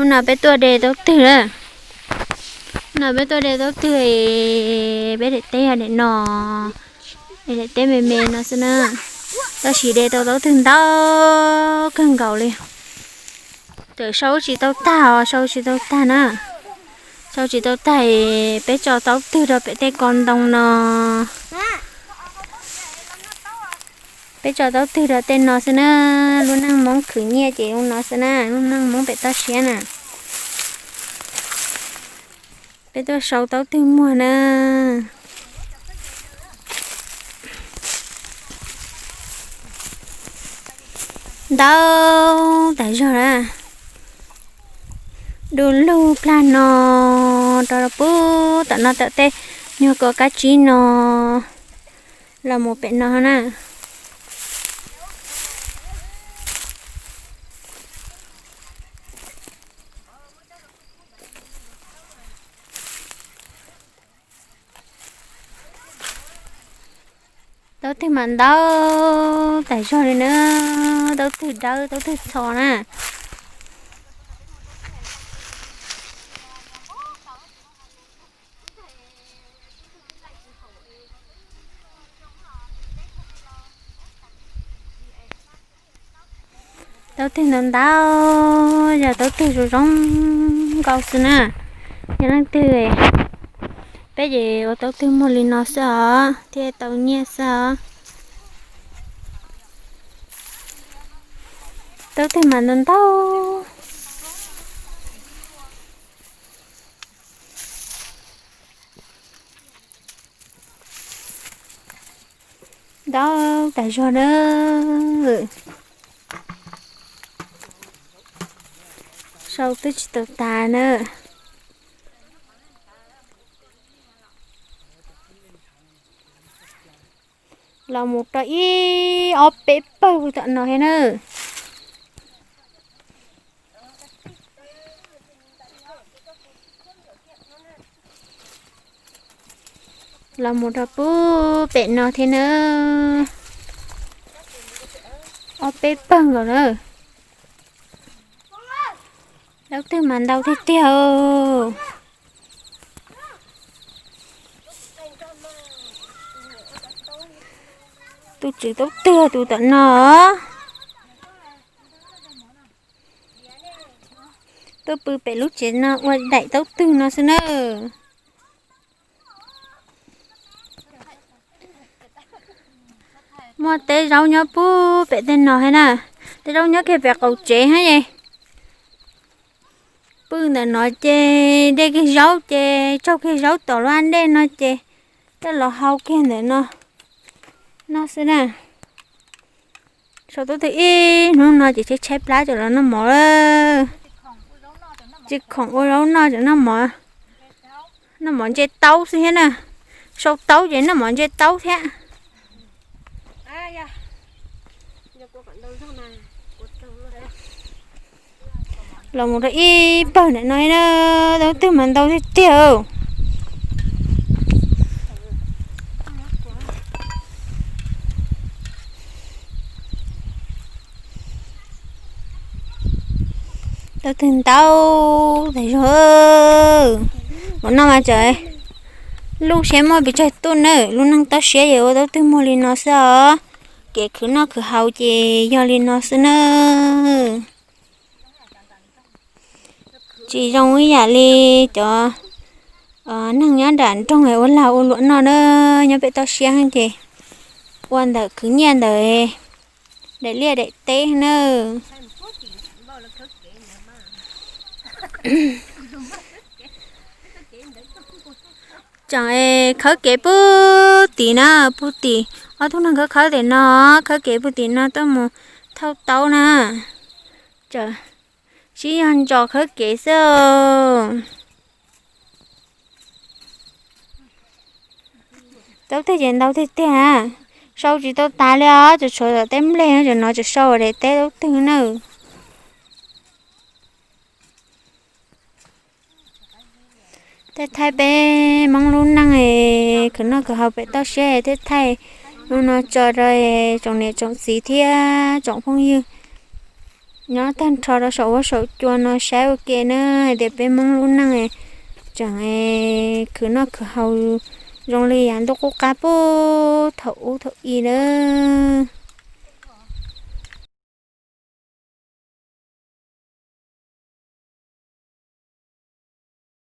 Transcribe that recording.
No peb tuaj de taub twg na. No peb tuaj de taub twg es peb daim teb yog daim no, es daim teb me me no xwb na. Tab sis de tau taub twg ntau kawg nkaus li. Txawm sau tsis tau tag os, sau tsis tau tag na. Sau tsis tau tag es peb tso taub twg rau pem tej ko ntoo no. Peb tso taub twg rau tej no xwb na. Lub neej Hmoob khwv nyiaj ces ua no xwb na, lub neej Hmoob pem toj siab na. Peb tuaj sau taub twg muag na. Ntau tas zog na. Du lug plag no rau puag tom no, tom tej nyuag ko kab tsib no los mus pem no na. Taub twg mas ntau tas zog li na, taub twg dawb taub twg txho na. Taub twg ntau ntau, yog taub twg zoo zoo nkauj xwb na. Yog leej twg, peb ces ua taub twg muag li no xwb os thiaj tau nyiaj xwb os. Taub twg mas ntau ntau. Ntau tas zog na. Sau twb tsis tau tas na. Los mus rau ib ob peb pawg tom no thiab na. Los mus rau puag pem no thiab na. Ob peb pawg nkaus na. Taub twg mas ntau tiag tiag. Tus tswv taub twg tus tom no. Tuaj pw pem lub tsev no ua daim taub twg no xwb na. Muaj teb zaub nyob puag pem tej no thiab na. Teb zaub nyob kiag pem qaum tsev thiab es. Pw ntawm no ces de kiag zaub ces tsaug kiag zaub tom lub ab dej no ces coj los hau kiag ntawm no noj xwb na. Sau taub twg ib hnub no ces tshaib tshaib plab coj los noj mov lawm. Tsis khoom ua zaub noj, noj mov, noj mov ntse taub xwb thiab na. Sau taub ces noj mov ntse taub thiab. Los mus rau ib pawg ntawm no na, taub twg mas ntau tiag tiag. Taub twg ntau tas zog. Mus no mas tseem lub siab muaj pes tsawg tuj na, lub neej toj siab ces ua taub twg muag li no xwb os. Kev khwv noj khwv haus ces yog li no xwb na. Tsis zoo ib yam li cov neeg nyob nram nroog ua lag ua luam noj na, nyob pem toj siab ces ua ntawm khwv nyiaj ntawm daim liaj daim teb na. Tseem khawb kev puag tim na, puag tim, ob tug neeg khawb khawb tim no, khawb kev puag tim no tuaj mus thauj taub na. Tseem sib yog ntsos khawb kev xwb. Taub twg ces ntau tiag tiag, sau tsis tau tas li os, tsuas tshuav tom teb nplej no, tam no tseem sau daim teb taub twg na. Tej thaij peb Hmoob lub neej es khwv noj khwv haus pem toj siab, tej thaij no tso rau tsoom niam tsoom txiv thiab tsoom phooj ywg Nyob tag nrho rau saum huab saum cua no saib ua ke na, hais tias peb Hmoob lub neej tseem khwv noj khwv haus zoo li yav ntuj qub qab puag thaum ub thaum i lawm.